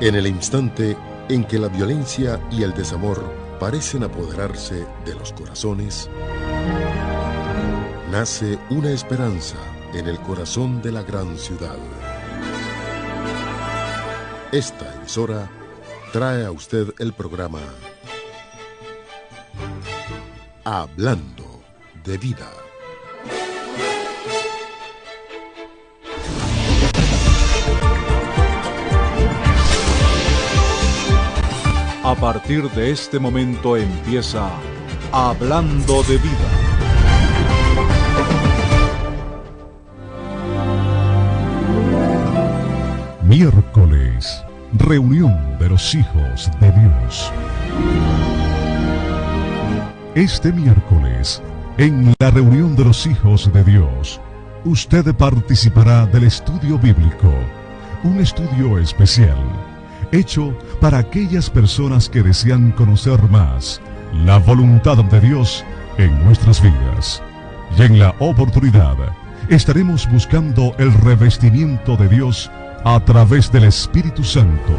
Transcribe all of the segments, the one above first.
En el instante en que la violencia y el desamor parecen apoderarse de los corazones, nace una esperanza en el corazón de la gran ciudad. Esta emisora trae a usted el programa Hablando de Vida. A partir de este momento empieza Hablando de Vida. Miércoles, reunión de los hijos de Dios. Este miércoles, en la reunión de los hijos de Dios, usted participará del estudio bíblico, un estudio especial, hecho para aquellas personas que desean conocer más la voluntad de Dios en nuestras vidas. Y en la oportunidad, estaremos buscando el revestimiento de Dios a través del Espíritu Santo.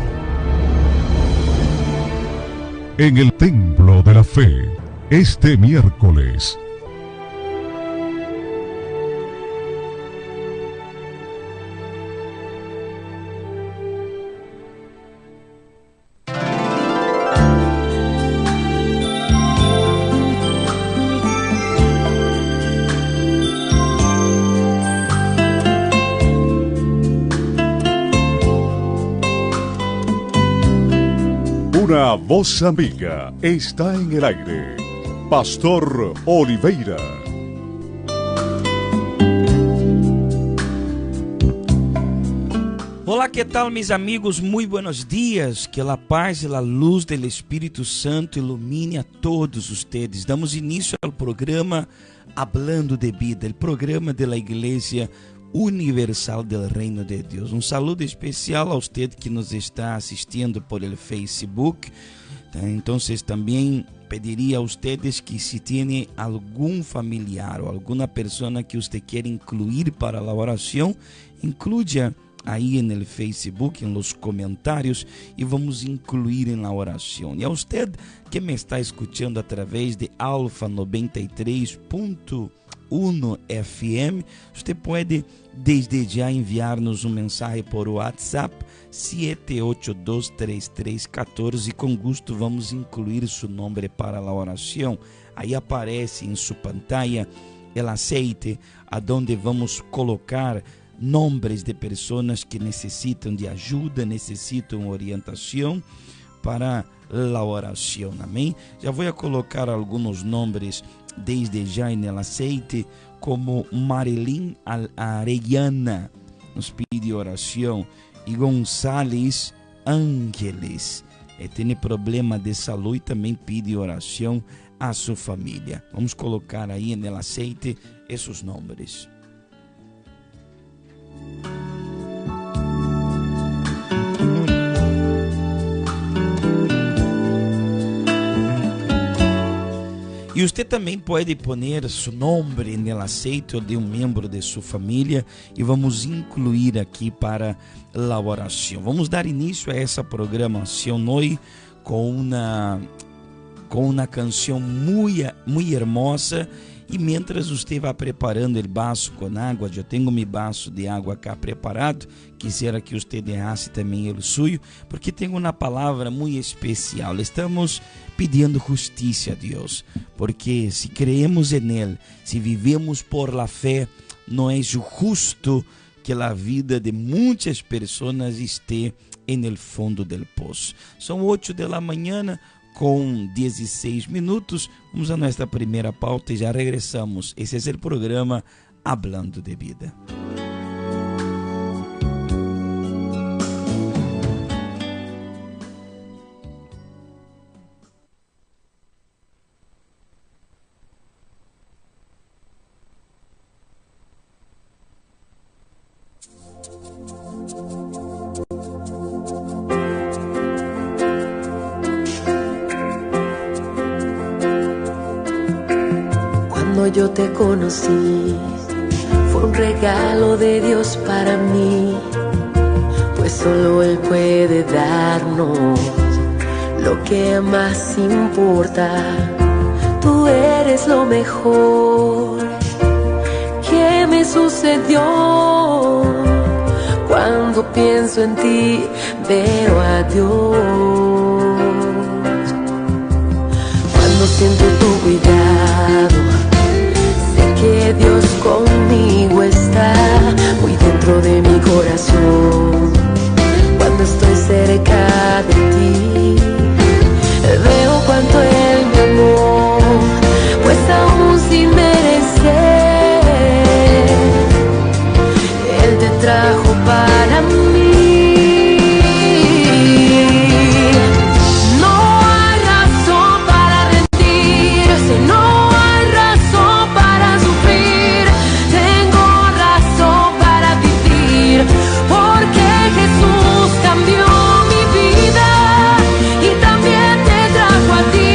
En el Templo de la Fe, este miércoles. Una voz amiga está en el aire. Pastor Oliveira. Hola, ¿qué tal mis amigos? Muy buenos días. Que la paz y la luz del Espíritu Santo ilumine a todos ustedes. Damos inicio al programa Hablando de Vida, el programa de la Iglesia Universal del Reino de Dios. Un saludo especial a usted que nos está asistiendo por el Facebook. Entonces también pediría a ustedes que si tiene algún familiar o alguna persona que usted quiere incluir para la oración, incluya aí no Facebook, en los comentarios e vamos incluir en la oración. E a usted que me está escuchando através de Alfa 93.1 FM, você pode desde já enviar-nos um mensagem por WhatsApp 7823314 e com gosto vamos incluir seu nome para a oração. Aí aparece em sua pantalla el aceite aonde vamos colocar nombres de pessoas que necessitam de ajuda, necessitam orientação para a oração. Amém? Já vou colocar alguns nomes desde já no aceite, como Marilyn Arellana, nos pide oração, e González Ángeles, tem problema de saúde e também pede oração a sua família. Vamos colocar aí no aceite esses nomes. E você também pode poner seu nome no aceite de um membro de sua família e vamos incluir aqui para a oração. Vamos dar início a essa programação hoje com uma canção muito, muito hermosa. E mientras você vai preparando o vaso com água, eu tenho meu vaso de água acá preparado, quisiera que você deixasse também o suyo, porque tenho uma palavra muito especial. Estamos pedindo justiça a Deus, porque se creemos em Ele, se vivemos por la fe, não é justo que a vida de muitas pessoas esteja en el fundo del pozo. São 8 da manhã com 16 minutos. Vamos a nossa primeira pauta e já regressamos. Esse é o programa Hablando de Vida. Cuando yo te conocí, fue un regalo de Dios para mí, pues Solo Él puede darnos lo que más importa. Tú eres lo mejor que me sucedió. Cuando pienso en ti, veo a Dios. Cuando siento tu cuidado, sé que Dios conmigo está muy dentro de mi corazón. Cuando estoy cerca de ti, veo cuánto Él me amó, pues aún sin merecer, Él te trajo para mí. No hay razón para rendirse, no hay razón para sufrir. Tengo razón para vivir, porque Jesús cambió mi vida y también te trajo a ti,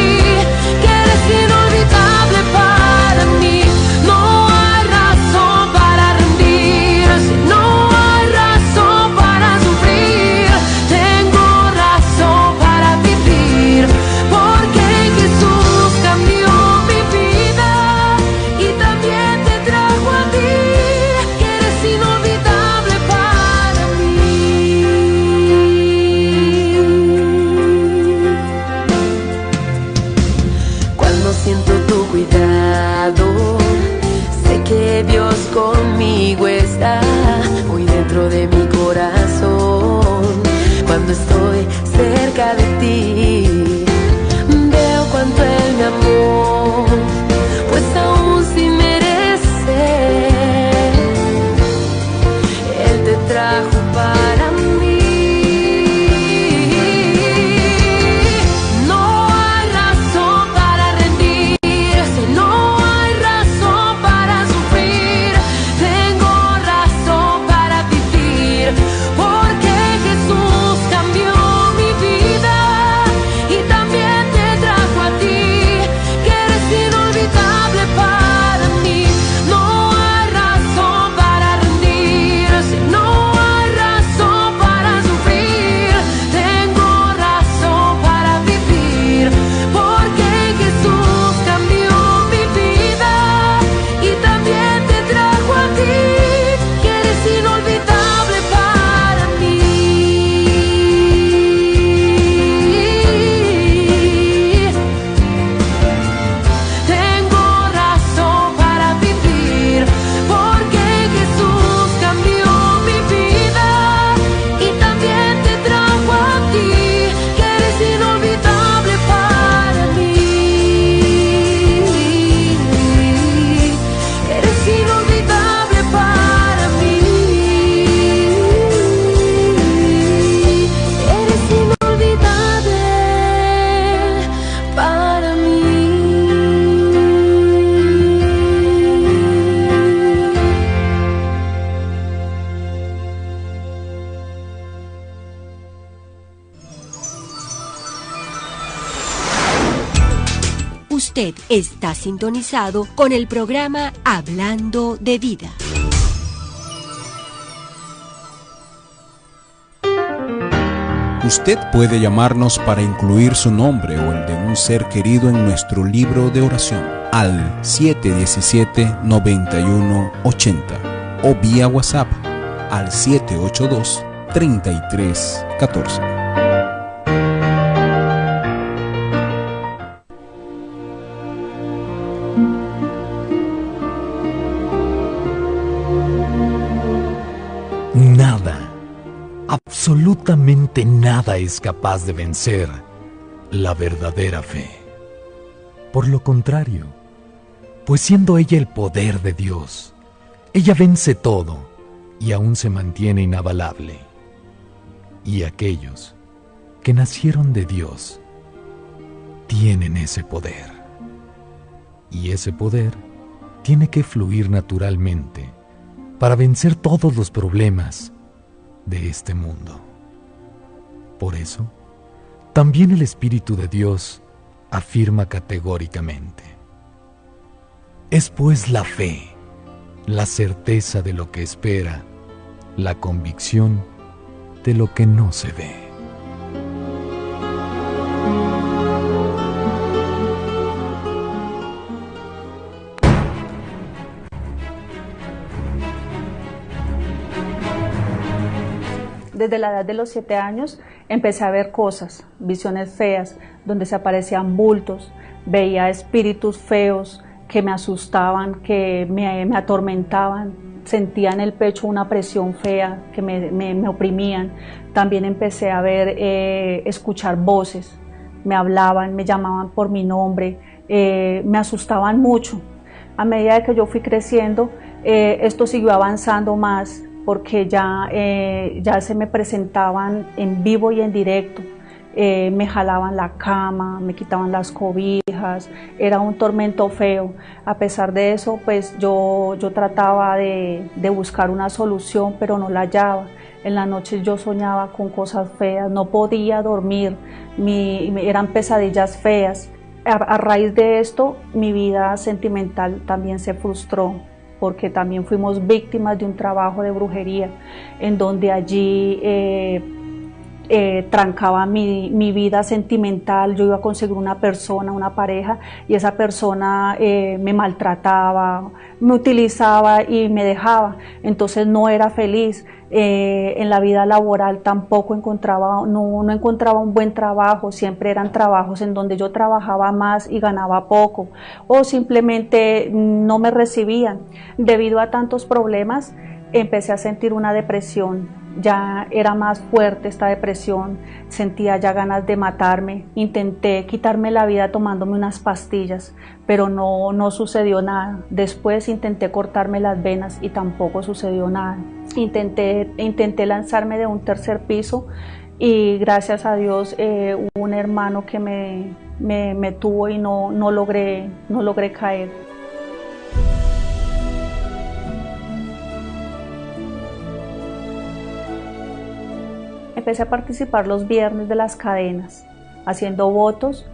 que eres inolvidable para mí. No hay razón para rendirse, no hay razón para sufrir. Tengo razón para vivir, porque Jesús cambió mi vida y también te trajo a ti, que eres inolvidable para mí. Cuando siento tu cuidado, sé que Dios conmigo está muy dentro de mi corazón. Cuando estoy cerca de ti, veo cuánto Él me amó, pues aún sin merecer, Él te trajo para mí. No hay razón para rendirse, no hay razón para sufrir. Tengo razón para vivir, porque Jesús cambió mi vida y también te trajo a ti, que eres inolvidable para mí. No hay razón para rendirse, no hay razón para sufrir. Tengo razón para vivir, porque Jesús cambió mi vida y también te trajo a ti, que eres inolvidable para mí. Tengo razón para vivir, porque Jesús cambió mi vida y también te trajo a ti, que eres inolvidable para mí. Eres inolvidable para mí. Eres inolvidable para mí. Usted está sintonizado con el programa Hablando de Vida. Usted puede llamarnos para incluir su nombre o el de un ser querido en nuestro libro de oración al 717-9180 o vía WhatsApp al 782-3314. Nada, absolutamente nada es capaz de vencer la verdadera fe. Por lo contrario, pues siendo ella el poder de Dios, ella vence todo y aún se mantiene inabalable. Y aquellos que nacieron de Dios tienen ese poder. Y ese poder tiene que fluir naturalmente para vencer todos los problemas de este mundo. Por eso, también el Espíritu de Dios afirma categóricamente: es pues la fe, la certeza de lo que espera, la convicción permite lo que no se ve. Desde la edad de los siete años empecé a ver cosas, visiones feas, donde se aparecían bultos, veía espíritus feos que me asustaban, que me, atormentaban, sentía en el pecho una presión fea que me, oprimían. También empecé a ver, eh, escuchar voces, me hablaban, me llamaban por mi nombre, eh, me asustaban mucho. A medida que yo fui creciendo, eh, esto siguió avanzando más porque ya, ya se me presentaban en vivo y en directo. Eh, me jalaban la cama, me quitaban las cobijas, era un tormento feo. A pesar de eso, pues yo, yo trataba de, de buscar una solución, pero no la hallaba. En la noche yo soñaba con cosas feas, no podía dormir, mi, eran pesadillas feas. A, a raíz de esto, mi vida sentimental también se frustró porque también fuimos víctimas de un trabajo de brujería, en donde allí eh, eh, trancaba mi, mi, vida sentimental, yo iba a conseguir una persona, una pareja, y esa persona eh, me maltrataba, me utilizaba y me dejaba, entonces no era feliz. Eh, en la vida laboral tampoco encontraba, no, no encontraba un buen trabajo, siempre eran trabajos en donde yo trabajaba más y ganaba poco, o simplemente no me recibían. Debido a tantos problemas, empecé a sentir una depresión ya era más fuerte esta depresión, sentía ya ganas de matarme, intenté quitarme la vida tomándome unas pastillas, pero no, no sucedió nada. Después intenté cortarme las venas y tampoco sucedió nada. Intenté, intenté lanzarme de un tercer piso y gracias a Dios eh, hubo un hermano que me, me, me tuvo y no, no, logré, no logré caer. Empecé a participar los viernes de las cadenas, haciendo votos,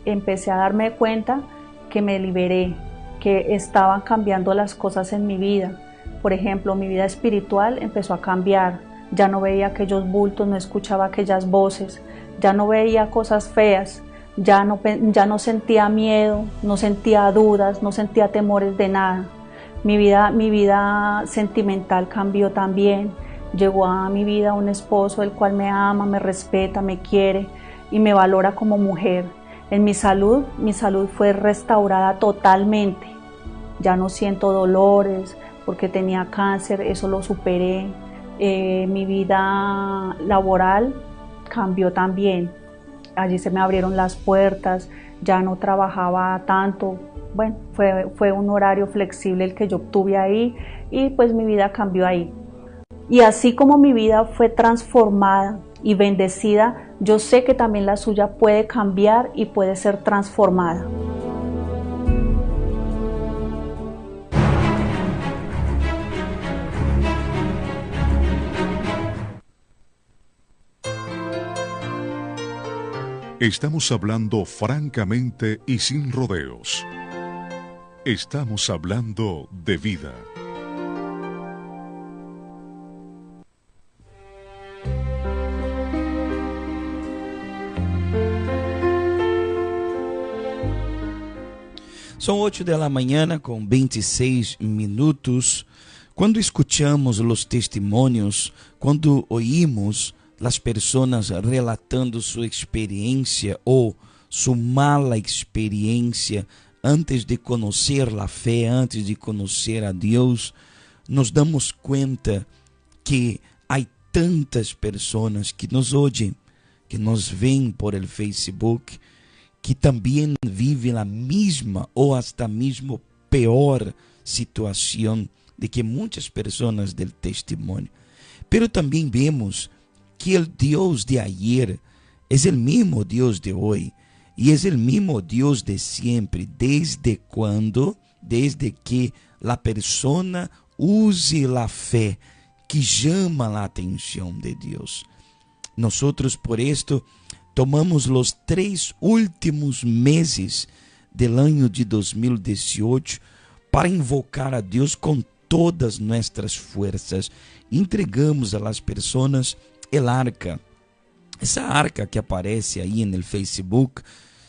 empecé a darme cuenta que me liberé, que estaban cambiando las cosas en mi vida. Por ejemplo, mi vida espiritual empezó a cambiar. Ya no veía aquellos bultos, no escuchaba aquellas voces, ya no veía cosas feas, ya no, ya no sentía miedo, no sentía dudas, no sentía temores de nada. Mi vida, mi vida sentimental cambió también. Llegó a mi vida un esposo el cual me ama, me respeta, me quiere y me valora como mujer. En mi salud, mi salud fue restaurada totalmente. Ya no siento dolores porque tenía cáncer, eso lo superé. Eh, mi vida laboral cambió también. Allí se me abrieron las puertas, ya no trabajaba tanto. Bueno, fue, fue un horario flexible el que yo obtuve ahí y pues mi vida cambió ahí. Y así como mi vida fue transformada y bendecida, yo sé que también la suya puede cambiar y puede ser transformada. Estamos hablando francamente y sin rodeos. Estamos hablando de vida. São 8 da manhã com 26 minutos. Quando escutamos os testemunhos, quando oímos as pessoas relatando sua experiência ou sua mala experiência antes de conhecer a fé, antes de conhecer a Deus, nos damos conta que há tantas pessoas que nos ouvem, que nos veem por el Facebook, que também vivem a mesma ou hasta mesmo pior situação de que muitas pessoas del testemunho. Pero também vemos que o Deus de ayer é o mesmo Deus de hoje e é o mesmo Deus de sempre, desde quando, desde que a persona use a fé que chama a atenção de Deus. Nós, por esto, tomamos os três últimos meses del ano de 2018 para invocar a Deus com todas nossas forças. Entregamos a las pessoas El arca. Essa arca que aparece aí no Facebook,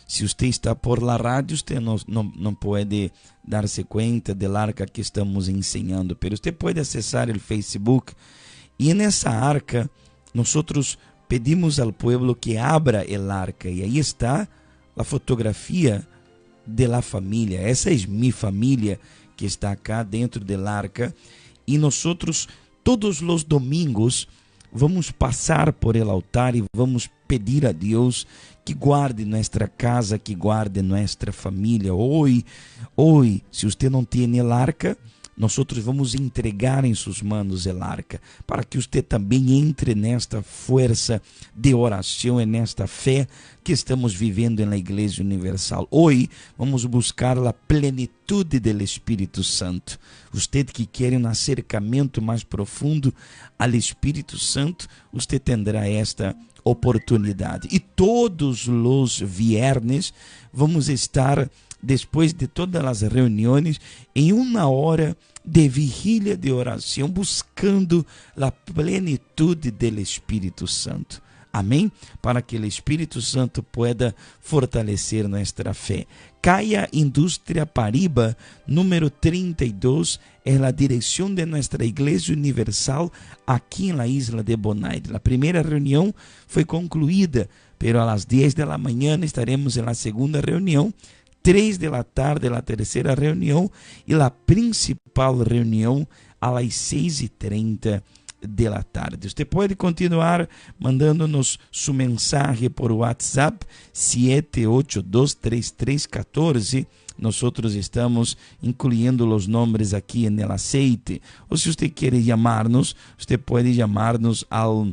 se você está por la rádio, você não pode dar-se conta da arca que estamos ensinando, mas você pode acessar o Facebook e nessa arca nós pedimos ao pueblo que abra el arca e aí está a fotografia de la família. Essa é minha família que está acá dentro del arca e nós todos os domingos vamos passar por el altar e vamos pedir a Deus que guarde nossa casa, que guarde nossa família. Hoje, hoje, se você não tem el arca, nós vamos entregar em suas mãos el arca, para que você também entre nesta força de oração e nesta fé que estamos vivendo na Igreja Universal. Hoje vamos buscar a plenitude do Espírito Santo. Você que quer um acercamento mais profundo ao Espírito Santo, você terá esta oportunidade. E todos os viernes vamos estar, depois de todas as reuniões, em uma hora de vigília de oração, buscando a plenitude do Espírito Santo. Amém? Para que o Espírito Santo pueda fortalecer nossa fé. Calle Indústria Pariba, número 32, é a direção de nossa Igreja Universal aqui na isla de Bonaire. A primeira reunião foi concluída, pero às 10 da manhã estaremos na segunda reunião, 3 da tarde a terceira reunião e a principal reunião às 6:30 de la tarde. Você pode continuar mandando-nos sua mensagem por WhatsApp 7823314. Nós estamos incluindo os nomes aqui no aceite. Ou se você quer chamar-nos, você pode chamar-nos ao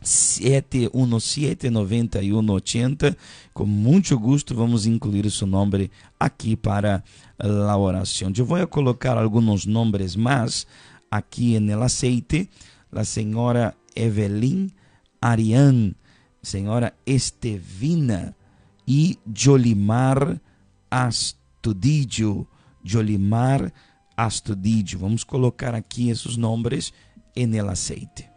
717-9180. Com muito gosto vamos incluir seu nome aqui para a oração. Eu vou colocar alguns nomes mais aqui no aceite. A senhora Evelyn Ariane, senhora Estevina e Jolimar Astudillo. Jolimar Astudillo. Vamos colocar aqui esses nomes en el aceite.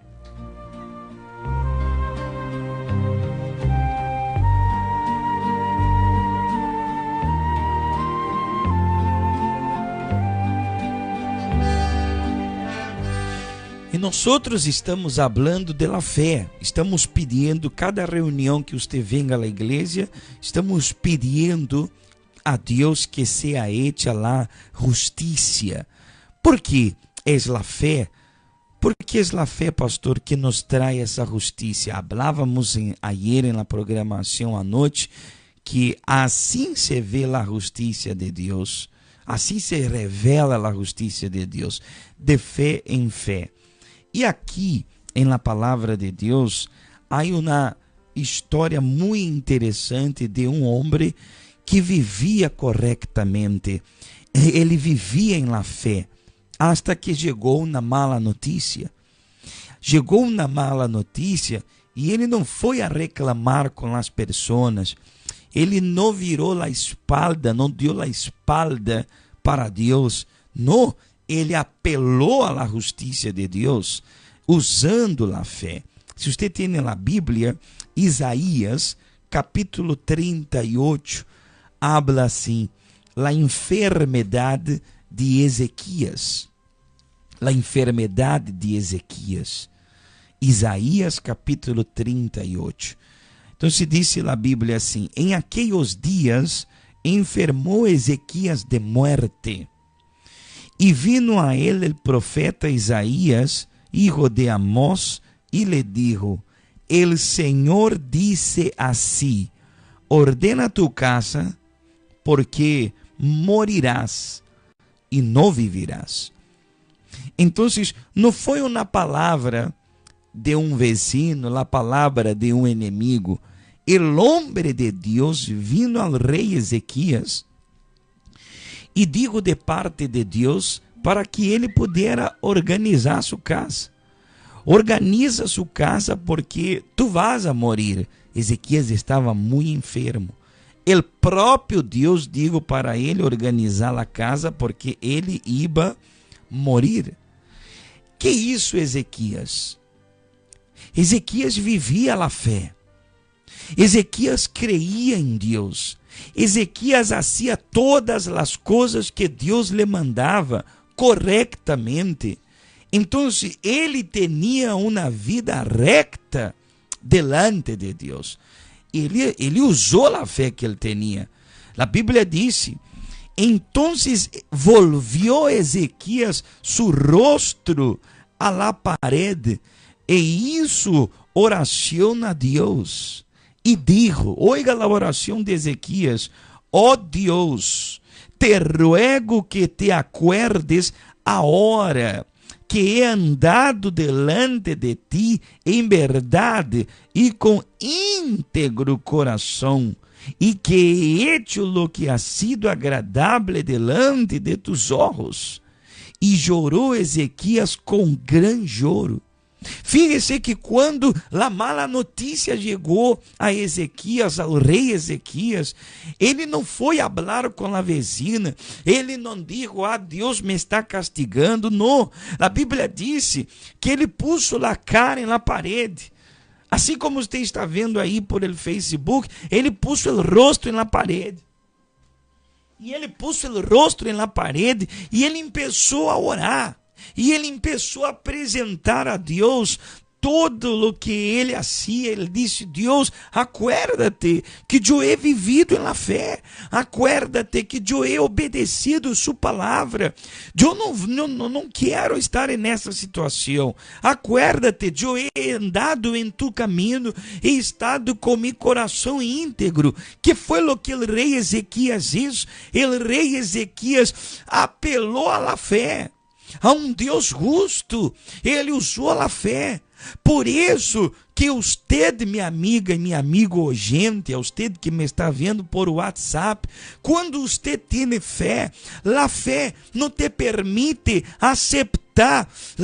E nós estamos hablando de la fé, estamos pedindo, cada reunião que você venga à igreja, estamos pedindo a Deus que seja hecha la justiça. Por que é la fé? Porque é la fé, pastor, que nos traz essa justiça. Hablávamos ayer en la programação à noite que assim se vê la justiça de Deus, assim se revela a justiça de Deus, de fé em fé. E aqui, em la palavra de Deus, há uma história muito interessante de um homem que vivia corretamente. Ele vivia em la fé, hasta que chegou uma mala notícia. Chegou uma mala notícia e ele não foi a reclamar com as pessoas. Ele não virou a espalda, não deu a espalda para Deus. Não, ele apelou à justiça de Deus usando a fé. Se você tem na Bíblia, Isaías, capítulo 38, habla assim: la enfermedade de Ezequias. La enfermedade de Ezequias. Isaías, capítulo 38. Então se disse na Bíblia assim: Em aqueles dias enfermou Ezequias de muerte. E vino a ele el profeta Isaías, hijo de Amós, e le dijo: El Señor dice así: Ordena tu casa, porque morirás e não vivirás. Então, não foi uma palavra de um vecino, a palavra de um inimigo. El hombre de Deus vino ao rei Ezequias e digo de parte de Deus para que ele pudesse organizar sua casa. Organiza sua casa porque tu vas a morir. Ezequias estava muito enfermo. El próprio Deus digo para ele organizar a casa porque ele ia morir. Que isso, Ezequias? Ezequias vivia a fé. Ezequias creía em Deus. Ezequias hacía todas as coisas que Deus lhe mandava corretamente. Então, ele tinha uma vida recta delante de Deus. Ele usou a fé que ele tinha. A Bíblia disse: Entonces volvió Ezequías su rostro a la pared e hizo oración a Dios. E dijo, oiga la oración de Ezequías: Ó oh Dios, te ruego que te acuerdes ahora que he andado delante de ti em verdade e com íntegro coração, e que he hecho lo que ha sido agradable delante de tus ojos. E chorou Ezequias com gran choro. Fíjese que quando a mala notícia chegou a Ezequias, ao rei Ezequias, ele não foi falar com a vecina, ele não disse: "Ah, Deus me está castigando". Não. A Bíblia disse que ele puso a cara na parede. Assim como você está vendo aí por el Facebook, ele puso o rosto na parede. E ele puso o rosto na parede e ele começou a orar. E ele começou a apresentar a Deus todo o que ele hacía. Ele disse: "Deus, acuérdate que eu he vivido na fé, acuérdate que eu he obedecido sua palavra. Eu não quero estar nessa situação. Acuérdate, eu he andado em tu caminho, he estado com meu coração íntegro." Que foi o que o rei Ezequias hizo? O rei Ezequias apelou à fé a um Deus justo. Ele usou a fé. Por isso que usted, minha amiga e meu amigo oyente, usted que me está vendo por WhatsApp, quando usted tem fé, a fé não te permite aceptar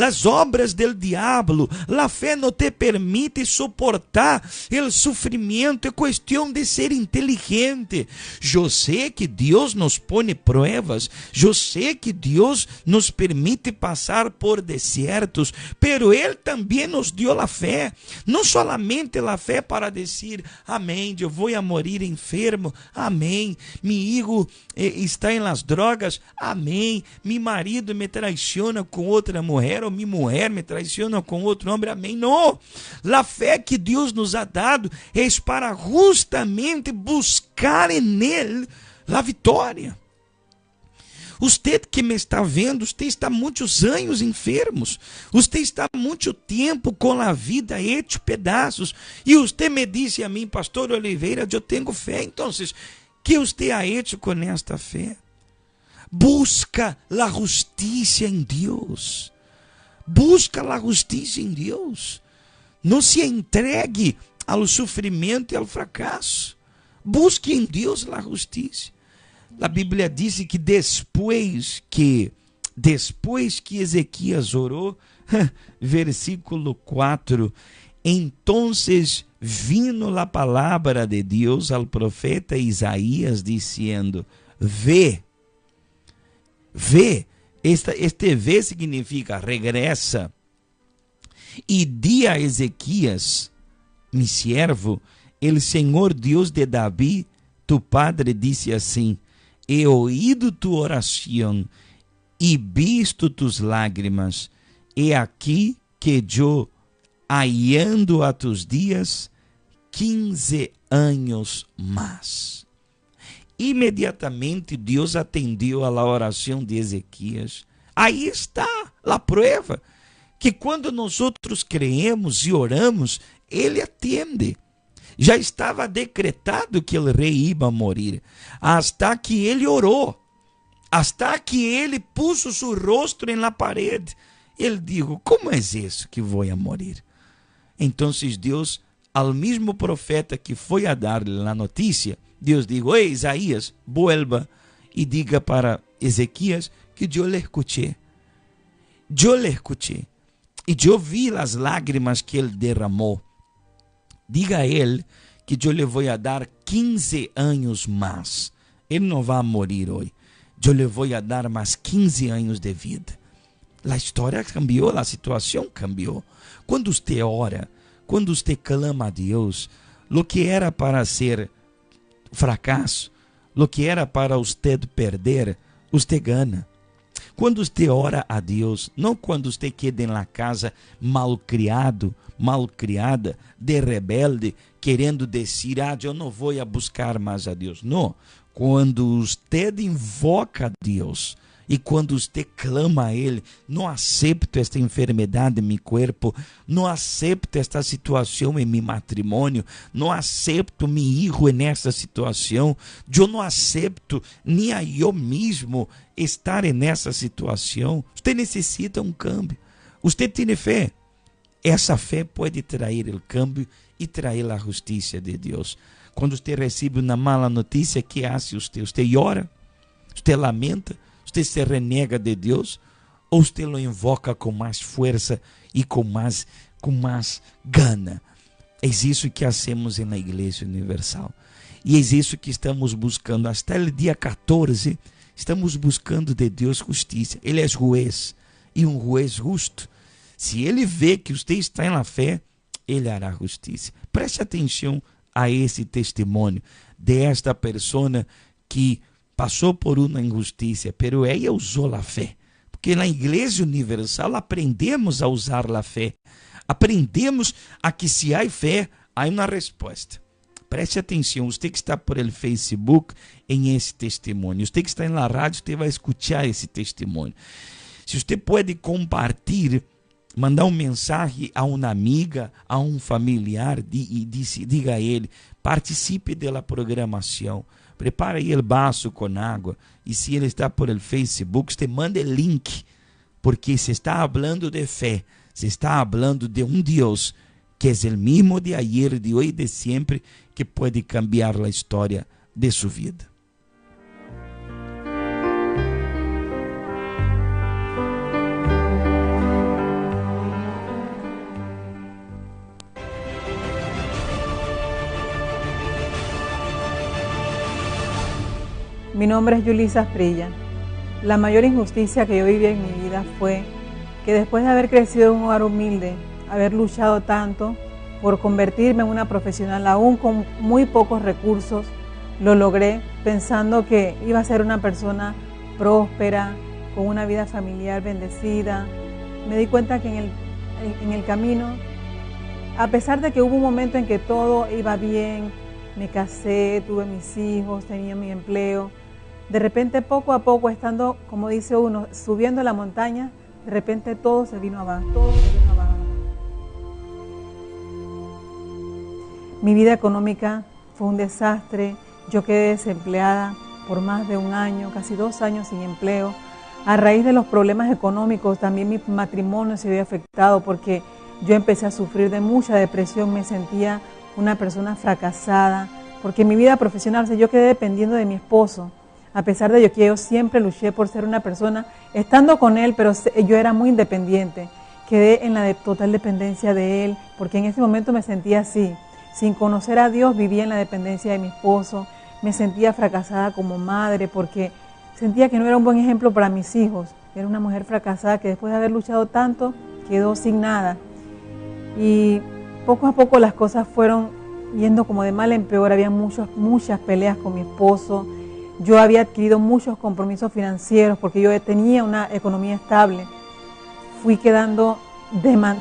as obras del diablo, a fé não te permite suportar o sofrimento, é questão de ser inteligente. Eu sei que Deus nos põe pruebas, eu sei que Deus nos permite passar por desiertos, pero Ele também nos deu a fé, não solamente a fé para dizer: "Amém, eu vou a morir enfermo, amém, mi hijo está em las drogas, amém, mi marido me traiciona com outra mulher, ou minha mulher me traiciona com outro homem, amém". Não, a fé que Deus nos ha dado é para justamente buscar em Ele a vitória. Usted que me está vendo, usted está muitos anos enfermos, usted está muito tempo com a vida hecho pedaços, e usted me disse a mim: "Pastor Oliveira, eu tenho fé". Então, que usted ha hecho com esta fé? Busca a justiça em Deus. Busca a justiça em Deus. Não se entregue ao sofrimento e ao fracasso. Busque em Deus a justiça. A Bíblia diz que depois que Ezequias orou, versículo 4, entonces vino la palabra de Dios al profeta Isaías diciendo: "Ve, ve", este ve significa regresa, "e di a Ezequías, mi siervo: el Señor Dios de David, tu padre, disse assim: He oído tu oração e visto tus lágrimas, he aquí que eu añado a tus dias 15 anos mais". Imediatamente Deus atendeu a oração de Ezequias. Aí está a prova que quando nosotros creemos e oramos, ele atende. Já estava decretado que o rei ia morrer, hasta que ele orou, hasta que ele puso seu rosto em la parede. Ele disse: "Como é isso que vou a morrer?" Então Deus, ao mesmo profeta que foi a dar-lhe a notícia, Deus disse: "Ei, Isaías, vuelva e diga para Ezequias que eu lhe escuché. Eu lhe escuché. E eu vi as lágrimas que ele derramou. Diga a ele que eu lhe vou a dar 15 anos mais. Ele não vai morrer hoje. Eu lhe vou a dar mais 15 anos de vida". A história cambiou, a situação cambiou. Quando você ora, Quando você clama a Deus, lo que era para ser fracasso, lo que era para usted perder, usted gana. Quando você ora a Deus, não quando você queda em la casa malcriado, malcriada, de rebelde, querendo dizer, ah, eu não vou a buscar mais a Deus. Não. Quando você invoca a Deus e quando você clama a Ele, não aceito esta enfermidade em meu corpo, não aceito esta situação em meu matrimônio, não aceito meu hijo nessa situação, eu não aceito nem a eu mesmo estar nessa situação. Você necessita um cambio. Você tem fé. Essa fé pode trazer o cambio e trazer a justiça de Deus. Quando você recebe uma mala notícia, que hace você? Você chora? Você lamenta? Você se renega de Deus? Ou você lo invoca com mais força e com mais gana? É isso que hacemos na Igreja Universal. E é isso que estamos buscando. Até o dia 14, estamos buscando de Deus justiça. Ele é juez, e um juez justo. Se ele vê que você está na fé, ele hará justiça. Preste atenção a esse testemunho desta pessoa que passou por uma injustiça, pero ela usou a fé. Porque na Igreja Universal aprendemos a usar a fé. Aprendemos a que se há fé, há uma resposta. Preste atenção, você que está por el Facebook em esse testemunho, você que está na rádio, você vai escutar esse testemunho. Se você pode compartilhar, mandar um mensagem a uma amiga, a um familiar, e diga a ele, participe da programação, prepare aí o vaso com água, e se ele está por el Facebook, você manda o link, porque se está falando de fé, se está falando de um Deus que é o mesmo de ayer, de hoje e de sempre, que pode cambiar a história de sua vida. Mi nombre es Yulisa Asprilla. La mayor injusticia que yo viví en mi vida fue que después de haber crecido en un hogar humilde, haber luchado tanto por convertirme en una profesional aún con muy pocos recursos, lo logré pensando que iba a ser una persona próspera, con una vida familiar bendecida. Me di cuenta que en el camino, a pesar de que hubo un momento en que todo iba bien, me casé, tuve mis hijos, tenía mi empleo, de repente poco a poco, estando, como dice uno, subiendo la montaña, de repente todo se vino abajo, todo se vino abajo. Mi vida económica fue un desastre, yo quedé desempleada por más de un año, casi 2 años sin empleo. A raíz de los problemas económicos también mi matrimonio se vio afectado porque yo empecé a sufrir de mucha depresión, me sentía una persona fracasada, porque en mi vida profesional, o sea, yo quedé dependiendo de mi esposo, a pesar de que yo siempre luché por ser una persona, estando con él, pero yo era muy independiente, quedé en la total dependencia de él, porque en ese momento me sentía así, sin conocer a Dios vivía en la dependencia de mi esposo, me sentía fracasada como madre, porque sentía que no era un buen ejemplo para mis hijos, era una mujer fracasada que después de haber luchado tanto, quedó sin nada. Y poco a poco las cosas fueron yendo como de mal en peor, había muchas peleas con mi esposo, yo había adquirido muchos compromisos financieros porque yo tenía una economía estable. Fui quedando,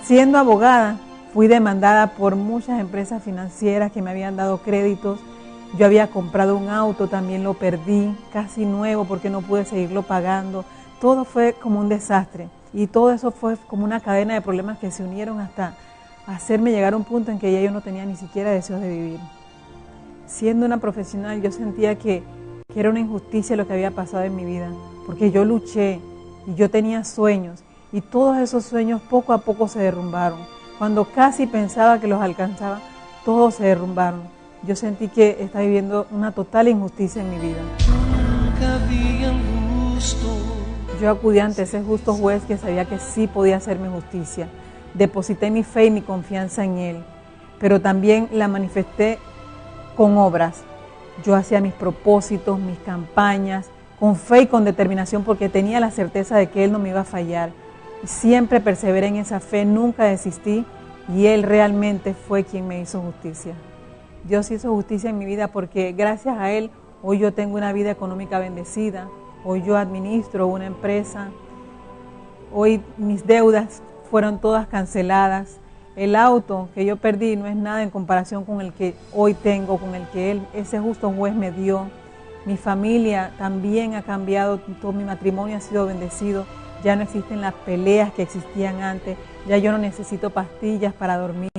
siendo abogada, fui demandada por muchas empresas financieras que me habían dado créditos. Yo había comprado un auto, también lo perdí, casi nuevo porque no pude seguirlo pagando. Todo fue como un desastre y todo eso fue como una cadena de problemas que se unieron hasta hacerme llegar a un punto en que ya yo no tenía ni siquiera deseos de vivir. Siendo una profesional, yo sentía que era una injusticia lo que había pasado en mi vida, porque yo luché y yo tenía sueños, y todos esos sueños poco a poco se derrumbaron. Cuando casi pensaba que los alcanzaba, todos se derrumbaron. Yo sentí que estaba viviendo una total injusticia en mi vida. Yo acudí ante ese justo juez que sabía que sí podía hacerme justicia. Deposité mi fe y mi confianza en él, pero también la manifesté con obras. Yo hacía mis propósitos, mis campañas, con fe y con determinación, porque tenía la certeza de que él no me iba a fallar. Y siempre perseveré en esa fe, nunca desistí. Y Él realmente fue quien me hizo justicia. Dios hizo justicia en mi vida porque gracias a Él hoy yo tengo una vida económica bendecida, hoy yo administro una empresa, hoy mis deudas fueron todas canceladas. El auto que yo perdí no es nada en comparación con el que hoy tengo, con el que él, ese justo juez me dio. Mi familia también ha cambiado, todo mi matrimonio ha sido bendecido. Ya no existen las peleas que existían antes, ya yo no necesito pastillas para dormir.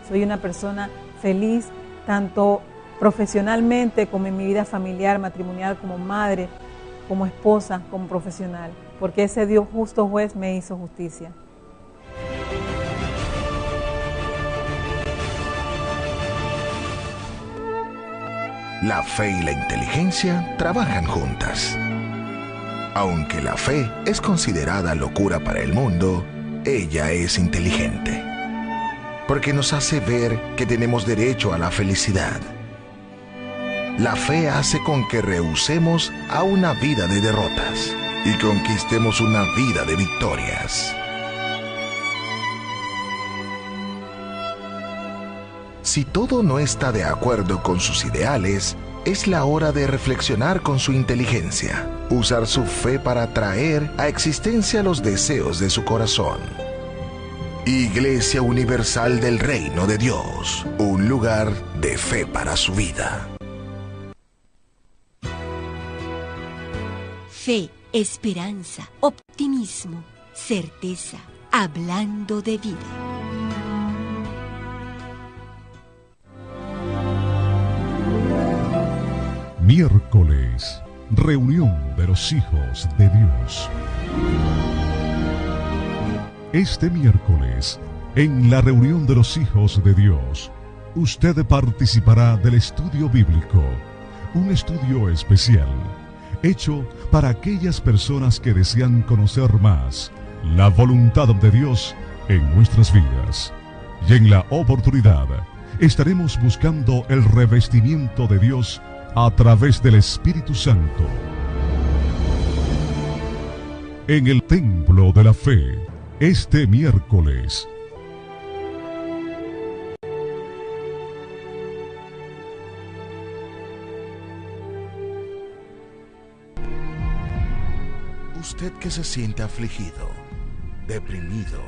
Soy una persona feliz, tanto profesionalmente como en mi vida familiar, matrimonial, como madre, como esposa, como profesional, porque ese Dios justo juez me hizo justicia. La fe y la inteligencia trabajan juntas. Aunque la fe es considerada locura para el mundo, ella es inteligente. Porque nos hace ver que tenemos derecho a la felicidad. La fe hace con que rehusemos a una vida de derrotas y conquistemos una vida de victorias. Si todo no está de acuerdo con sus ideales, es la hora de reflexionar con su inteligencia, usar su fe para traer a existencia los deseos de su corazón. Iglesia Universal del Reino de Dios, un lugar de fe para su vida. Fe, esperanza, optimismo, certeza, hablando de vida. Miércoles, reunión de los hijos de Dios. Este miércoles, en la reunión de los hijos de Dios, usted participará del estudio bíblico, un estudio especial, hecho para aquellas personas que desean conocer más la voluntad de Dios en nuestras vidas. Y en la oportunidad, estaremos buscando el revestimiento de Dios a través del Espíritu Santo. En el Templo de la Fe, este miércoles. Usted que se siente afligido, deprimido,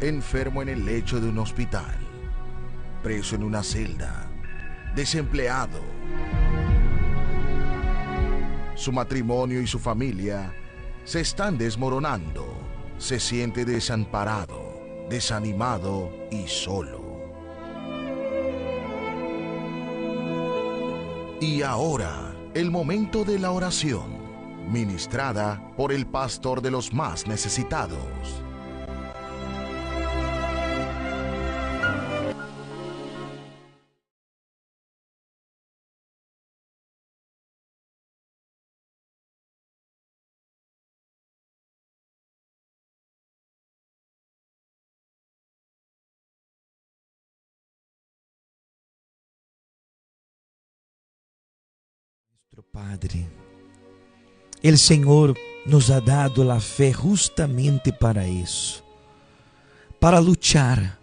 enfermo en el lecho de un hospital, preso en una celda, desempleado. Su matrimonio y su familia se están desmoronando. Se siente desamparado, desanimado y solo. Y ahora, el momento de la oración, ministrada por el pastor de los más necesitados. Nuestro Padre, el Señor nos ha dado la fe justamente para eso, para luchar,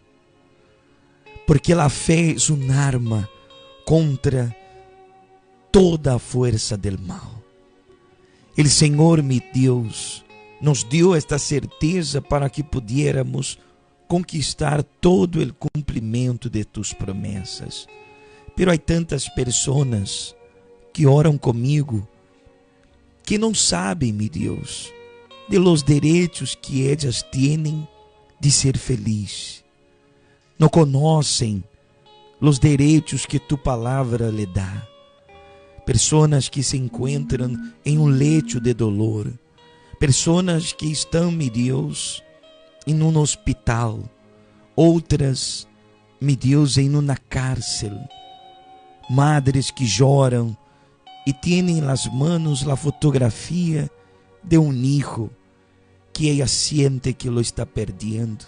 porque la fe es un arma contra toda a fuerza del mal. El Señor, mi Dios, nos dio esta certeza para que pudiéramos conquistar todo el cumprimento de tus promessas. Pero hay tantas personas que oram comigo que não sabem, mi Deus, de los derechos que ellas tienen de ser feliz. Não conhecem los derechos que tu palavra le dá. Personas que se encontram em um lecho de dolor, personas que estão, mi Deus, em um hospital, outras, mi Deus, em uma cárcel, madres que choram e têm nas manos a fotografia de um hijo que ella siente que lo está perdiendo.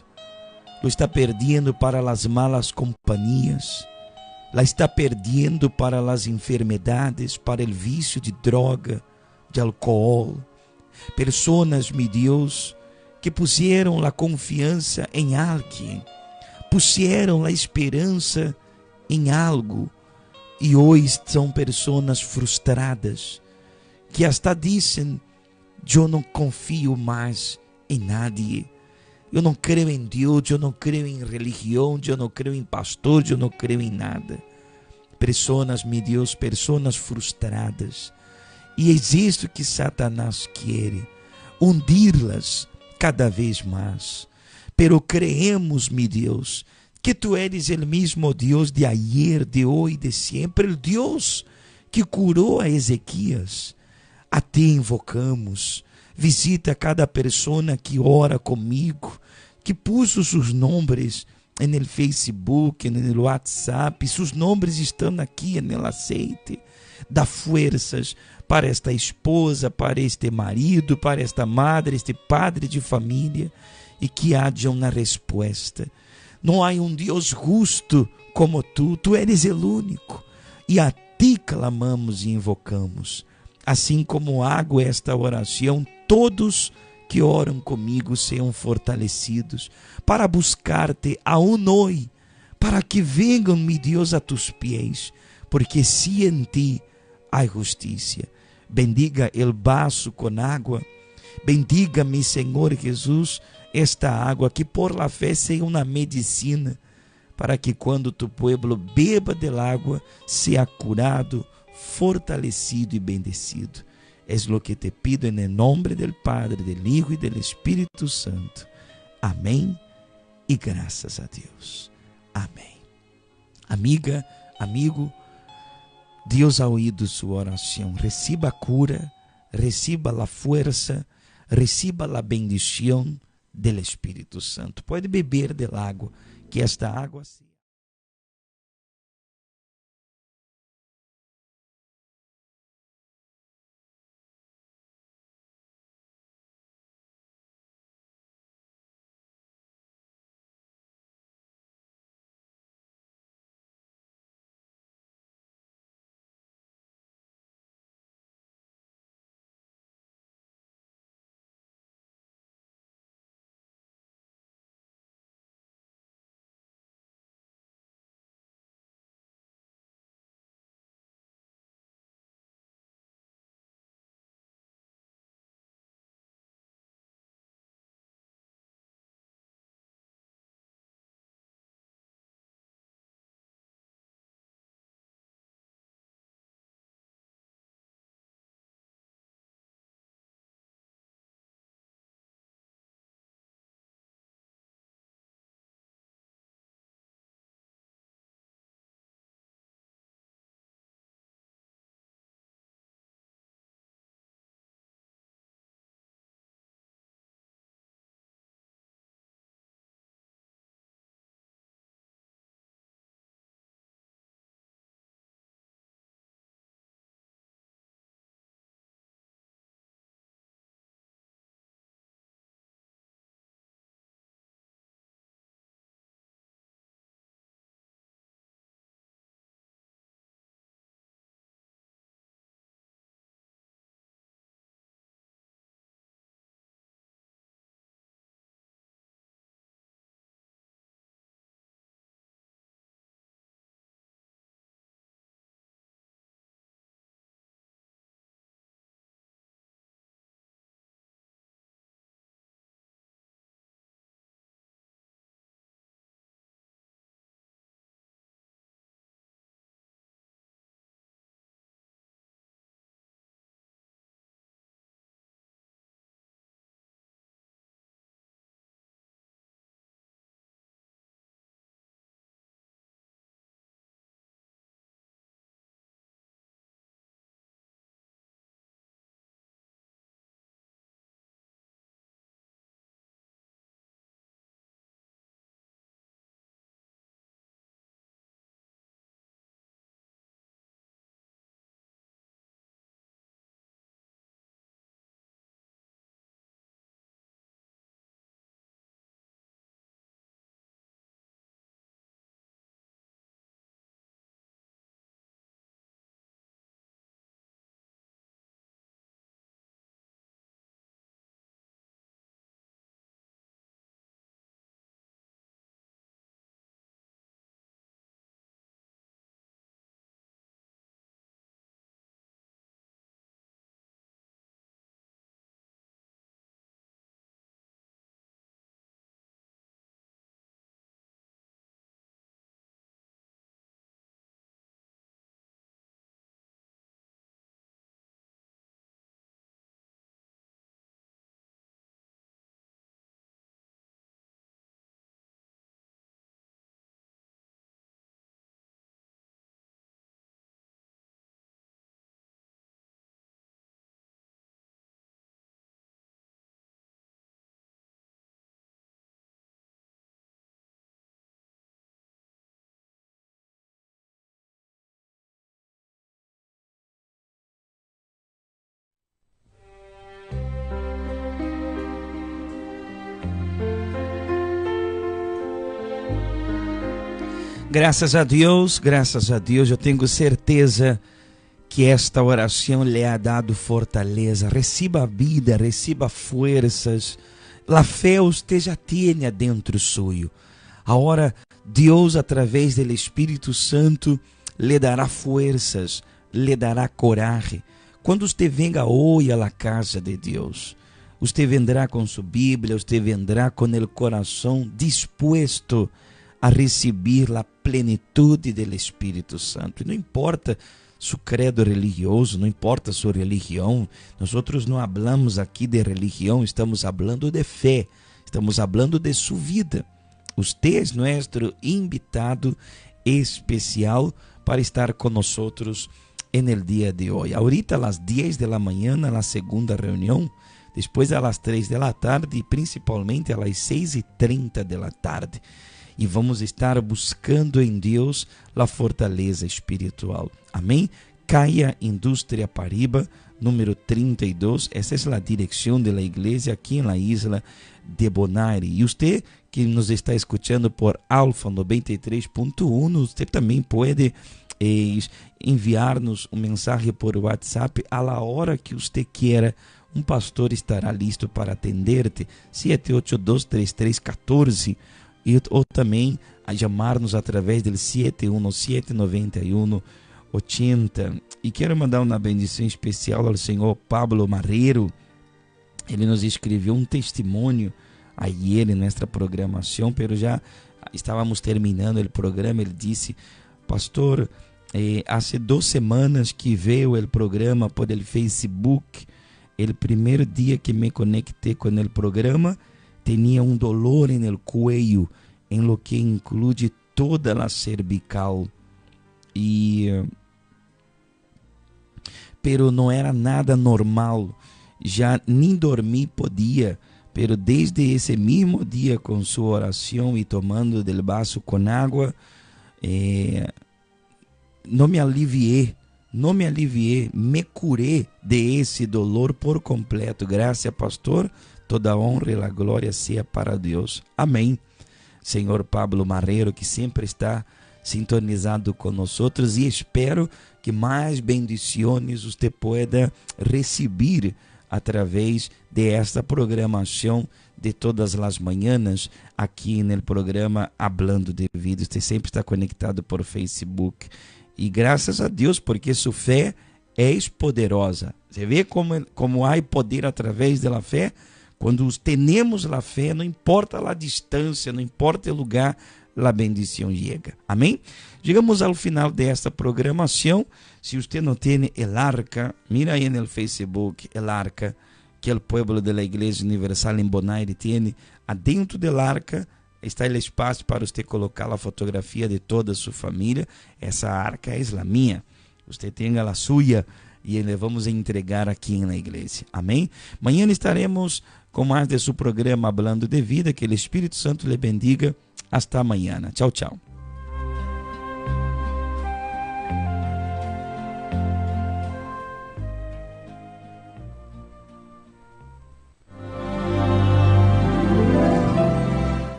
Lo está perdiendo para las malas compañías, la está perdiendo para las enfermedades, para el vicio de droga, de alcohol. Personas, mi Dios, que pusieron la confianza en alguien. Pusieron la esperança em algo e hoje são pessoas frustradas que hasta dizem: Eu não confio mais em nadie. Eu não creio em Deus, eu não creio em religião, eu não creio em pastor, eu não creio em nada. Pessoas, meu Deus, pessoas frustradas. E existe o que Satanás quer, hundirlas cada vez mais. Pero creemos, meu Deus, que tu eres o mesmo Deus de ayer, de hoje, de sempre, o Deus que curou a Ezequias. A ti invocamos. Visita cada pessoa que ora comigo, que puso seus nomes no Facebook, no WhatsApp, seus nomes estão aqui no aceite. Dá forças para esta esposa, para este marido, para esta madre, este padre de família, e que haja uma resposta. Não há um Deus justo como tu, tu eres o único, e a ti clamamos e invocamos. Assim como hago esta oração, todos que oram comigo sejam fortalecidos para buscar-te aún hoje, para que venham, mi Deus, a tus pés, porque se em ti há justiça. Bendiga el vaso com água. Bendiga, mi Senhor Jesus, esta água que por la fé seja uma medicina, para que quando tu pueblo beba del água, seja curado, fortalecido e bendecido. Es lo que te pido en el nombre del Padre, del Hijo y del Espíritu Santo. Amém e graças a Deus. Amém. Amiga, amigo, Deus ha oído sua oração. Reciba a cura, reciba a força, reciba a bendição del Espírito Santo. Pode beber del água, que esta água Graças a Deus, graças a Deus, eu tenho certeza que esta oração lhe ha dado fortaleza. Receba vida, receba forças. La fé usted já tem dentro suyo. Agora, Deus, através do Espírito Santo, lhe dará forças, lhe dará coragem. Quando você venga hoje à casa de Deus, você vendrá com sua Bíblia, você vendrá com o coração disposto a receber a plenitude do Espírito Santo. E não importa seu credo religioso, não importa sua religião, nós não hablamos aqui de religião, estamos falando de fé, estamos falando de sua vida. Usted é nosso invitado especial para estar conosco en el día de hoy. Ahorita a las 10 de la mañana, la segunda reunión, después a las 3 de la tarde e principalmente a las 6:30 de la tarde. E vamos estar buscando em Deus a fortaleza espiritual. Amém? Caia Indústria Pariba, número 32. Essa é a direção da igreja aqui na isla de Bonaire. E você que nos está escutando por Alfa 93.1, você também pode enviar-nos um mensagem por WhatsApp a la hora que você queira. Um pastor estará listo para atender-te. 782-3314 e, ou também a chamar-nos através do 717 91 80. E quero mandar uma bendição especial ao senhor Pablo Marreiro. Ele nos escreveu um testemunho ayer em nossa programação, pero já estávamos terminando o programa. Ele disse: Pastor, há 2 semanas que veio o programa por el Facebook. El primeiro dia que me conectei com o programa, tinha um dolor en el cuello, en lo que incluye toda a cervical. E pero não era nada normal. Já nem dormir podia, pero desde esse mesmo dia com sua oração e tomando del vaso com água, não me aliviei, não me aliviei, me curei de esse dolor por completo. Graças, pastor, toda honra e a glória seja para Deus. Amém. Senhor Pablo Marreiro, que sempre está sintonizado com nós e espero que mais bendiciones você pueda receber através de esta programação de todas as manhãs aqui no programa Hablando de Vida. Você sempre está conectado por Facebook. E graças a Deus, porque sua fé é poderosa. Você vê como há poder através da fé? Quando temos a fé, não importa a distância, não importa o lugar, a bendição chega. Amém? Chegamos ao final desta programação. Se você não tem el arca, mira aí no Facebook, el arca que o pueblo de la Igreja Universal em Bonaire tem. Adentro del arca está o espaço para você colocar a fotografia de toda a sua família. Essa arca é a minha. Você tenha a sua e le vamos entregar aqui na igreja. Amém? Amanhã estaremos com mais de seu programa Hablando de Vida. Que o Espírito Santo lhe bendiga. Hasta amanhã. Tchau, tchau.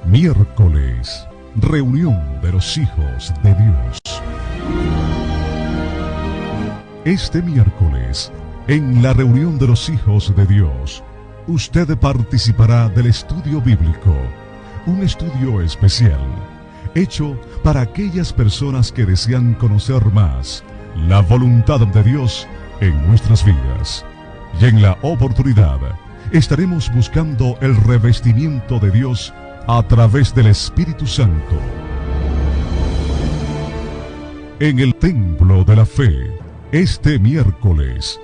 Miércoles, reunión de los hijos de Dios. Este miércoles, en la reunión de los hijos de Dios, usted participará del estudio bíblico, un estudio especial, hecho para aquellas personas que desean conocer más la voluntad de Dios en nuestras vidas. Y en la oportunidad, estaremos buscando el revestimiento de Dios a través del Espíritu Santo. En el Templo de la Fe, este miércoles.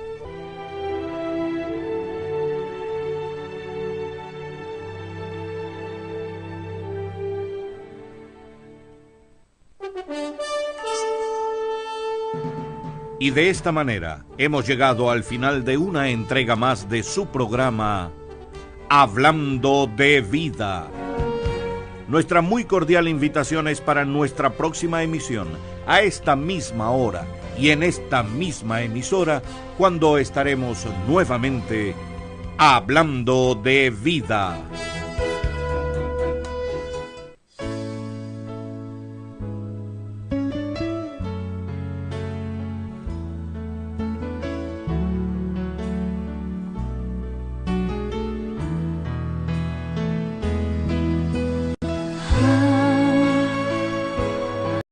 Y de esta manera hemos llegado al final de una entrega más de su programa Hablando de Vida. Nuestra muy cordial invitación es para nuestra próxima emisión, a esta misma hora y en esta misma emisora, cuando estaremos nuevamente hablando de vida.